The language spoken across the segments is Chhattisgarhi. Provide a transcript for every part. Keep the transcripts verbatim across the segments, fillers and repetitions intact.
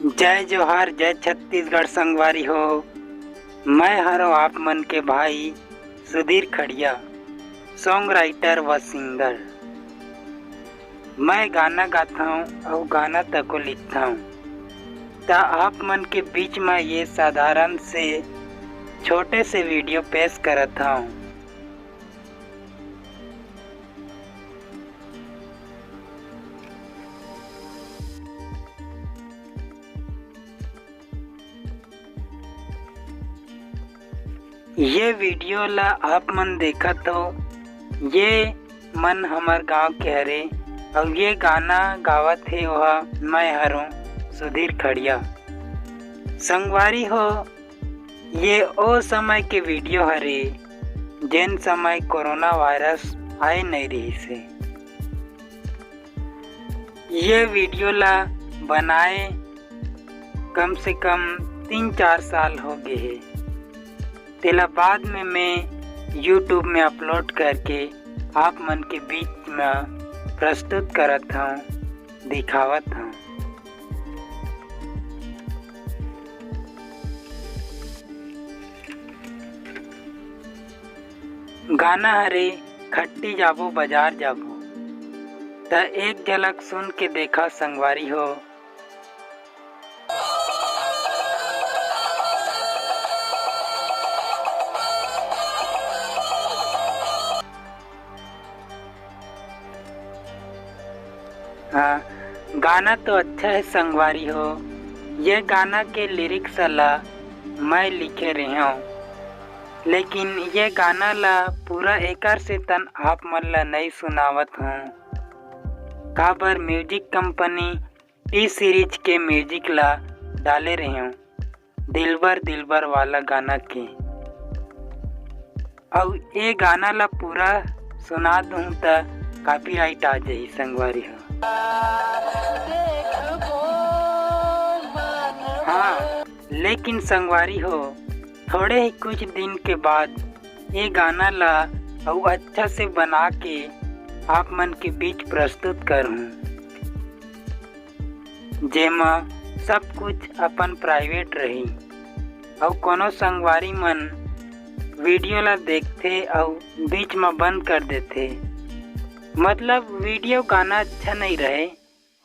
जय जोहार, जय छत्तीसगढ़ संगवारी हो। मैं हरों आप मन के भाई सुधीर खड़िया, song writer व singer। मैं गाना गाथंव अउ गाना तको लिखथंव, त आप मन के बीच म ये साधारण से छोटे से video पेश करत हंव। ये video ला आप मन देखत हो, ये मन हमर गांव के हरे, अउ ये गाना गावत हे ओहा मैं हरों सुधीर खड़िया। संगवारी हो, ये ओ समय के video हरे, जेन समय कोरोना virus आए नइ रिहिस हे। ये video ला बनाए कम से कम तीन चार साल हो गे हे। तेला बाद में मैं YouTube में upload करके आप मन के बीच में प्रस्तुत करत हंव, दिखावत हंव। गाना हरे खट्टी जाबो बजार जाबो, त एक झलक सुन के देखा संगवारी हो। हाँ, गाना तो अच्छा है संगवारी हो। ये गाना के lyrics ला मैं लिखे रहेंव, लेकिन ये गाना ला पूरा एकर से तन आप मन ला नई सुनावत हूँ। काबर music company T Series के music ला डाले रहेंव दिलबर दिलबर वाला गाना के। अउ ए गाना ला पूरा सुना दूं त copyright आ जाही संगवारी हो। हाँ, लेकिन संगवारी हो, थोड़े ही कुछ दिन के बाद ए गाना ला अउ अच्छा से बना के आप मन के बीच प्रस्तुत करहूँ, जेमा सब कुछ अपन private रही। अउ कोनो संगवारी मन video ला देखथे अउ बीच म बंद कर देथे, मतलब video गाना अच्छा नइ रहे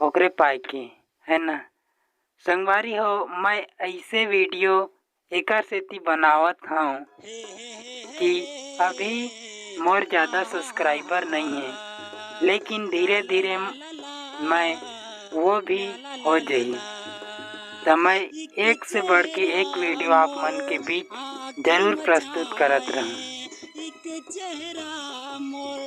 ओकरे पाय के, है ना? संगवारी हो, मैं ऐसे video एकर सेती बनावत हंव कि अभी मोर ज्यादा subscriber नइ हे, लेकिन धीरे-धीरे मैं वो भी हो जही। त मैं एक से बढ़ के एक video आप मन के बीच जरूर प्रस्तुत करत रहूं। एक चेहरा मोर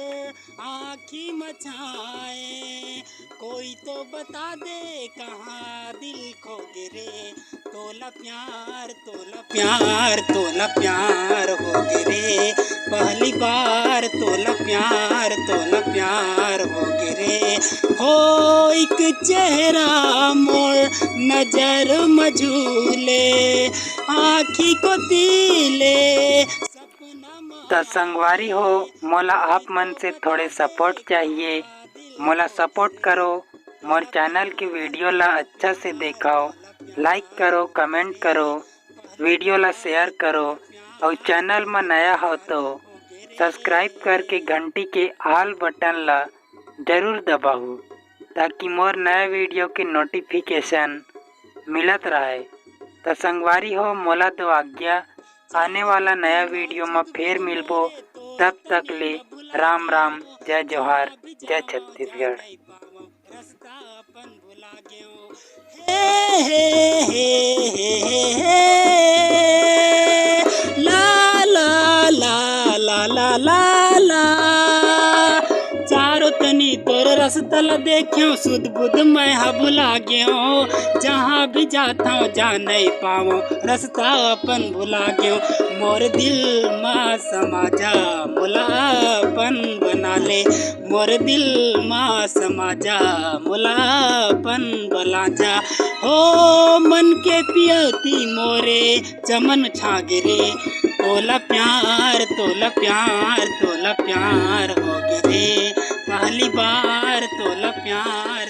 आँखी मचाए, कोई तो बता दे कहाँ दिल खो गे रे। तोला प्यार, तोला प्यार, तोला प्यार हो गे रे। पहली बार तोला प्यार, तोला प्यार हो गे रे। हो एक चेहरा मोर नजर म झूले, आँखी को तीले। त संगवारी हो, मोला आप मन से थोड़े support चाहिए। मोला support करो, मोर channel के video ला अच्छा से देखव, like करो, comment करो, video ला share करो, अउ channel म नया हो तो subscribe करके घंटी के all button ला जरूर दबाहू, ताकि मोर नया video के notification मिलत रहे। त संगवारी हो, मोला दो आज्ञा, आने वाला नया video म फेर मिलबो। तब तक ले राम राम, जय जोहार, जय छत्तीसगढ़। हे, हे, हे, हे, हे, हे। ला, ला, ला, ला, ला, ला। चारों तनी तोर रस्ता ला देखेंव, सुध बुध मैं ह भुला गेंव। जहाँ भी जाथंव, जा नइ पावंव, रस्ता अपन भुला गेंव। मोर दिल मा समा जा, मोला अपन बना ले। मोर दिल मा समा जा, मोला अपन बना जा। हो मन के पियौती मोरे, चमन छा गे रे। तोला प्यार, तोला प्यार, तोला प्यार हो गे रे। पहली बार तोला प्यार,